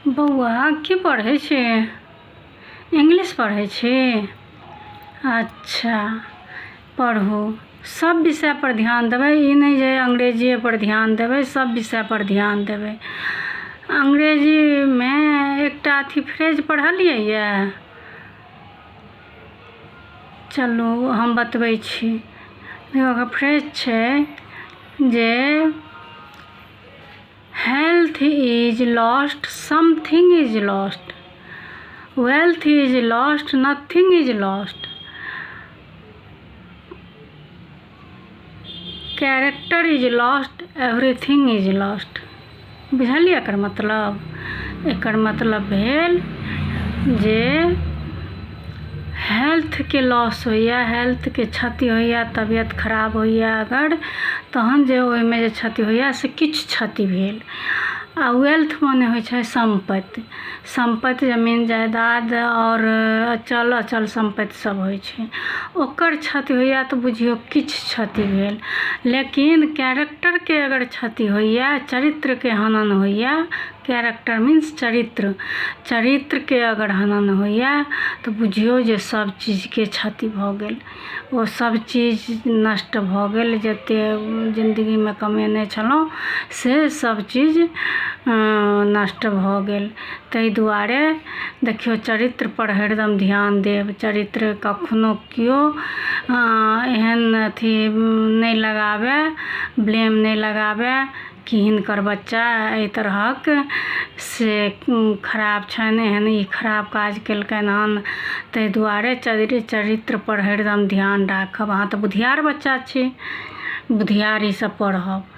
बौआ की पढ़ै छी इंग्लिश पढ़ै छी अच्छा पढ़ू सब विषयपर ध्यान देबै ई नहि जे अंग्रेजिएपर ध्यान देबै सब विषयपर ध्यान देबै अंग्रेजीमे एकटा अथी फ्रेज पढ़लियै यऽ चलू हम बतबै छी एगो फ्रेज छै जे health is lost something is lost wealth is lost nothing is lost character is lost everything is lost बुझलियै एकर मतलब एकर मतलब भेल जे हेल्थके लॉस होइए हेल्थके क्षति होइए तबियत खराब होइए अगर तहन जे ओहिमे जे क्षति होइए से किछु क्षति भेल आ वेल्थ मने होइ छै सम्पत्ति सम्पत्ति जमीन जायदाद आओर अचल अचल सम्पत्ति सब होइ छै ओकर क्षति होइए तऽ बुझियौ किछु क्षति भेल लेकिन कैरेक्टरके अगर क्षति होइए चरित्रके हनन होइए कैरेक्टर मीन्स चरित्र चरित्रके अगर हनन होइए तऽ बुझियौ जे सब चीजके क्षति भऽ गेल ओ सब चीज नष्ट भऽ गेल जते जिन्दगीमे कमेने छलहुँ से सब चीज नष्ट भऽ गेल तै दुआरे देखियौ चरित्रपर हरदम ध्यान देब चरित्र कखनो केओ एहन अथी नहि लगाबै ब्लेम नहि लगाबै कि हिनकर बच्चा एहि तरहक से खराब छनि एहन ई खराब काज केलकनि हन ताहि दुआरे चरित्रपर हरदम ध्यान राखब अहाँ तऽ बुधियार बच्चा छी बुधियारीसँ पढ़ब।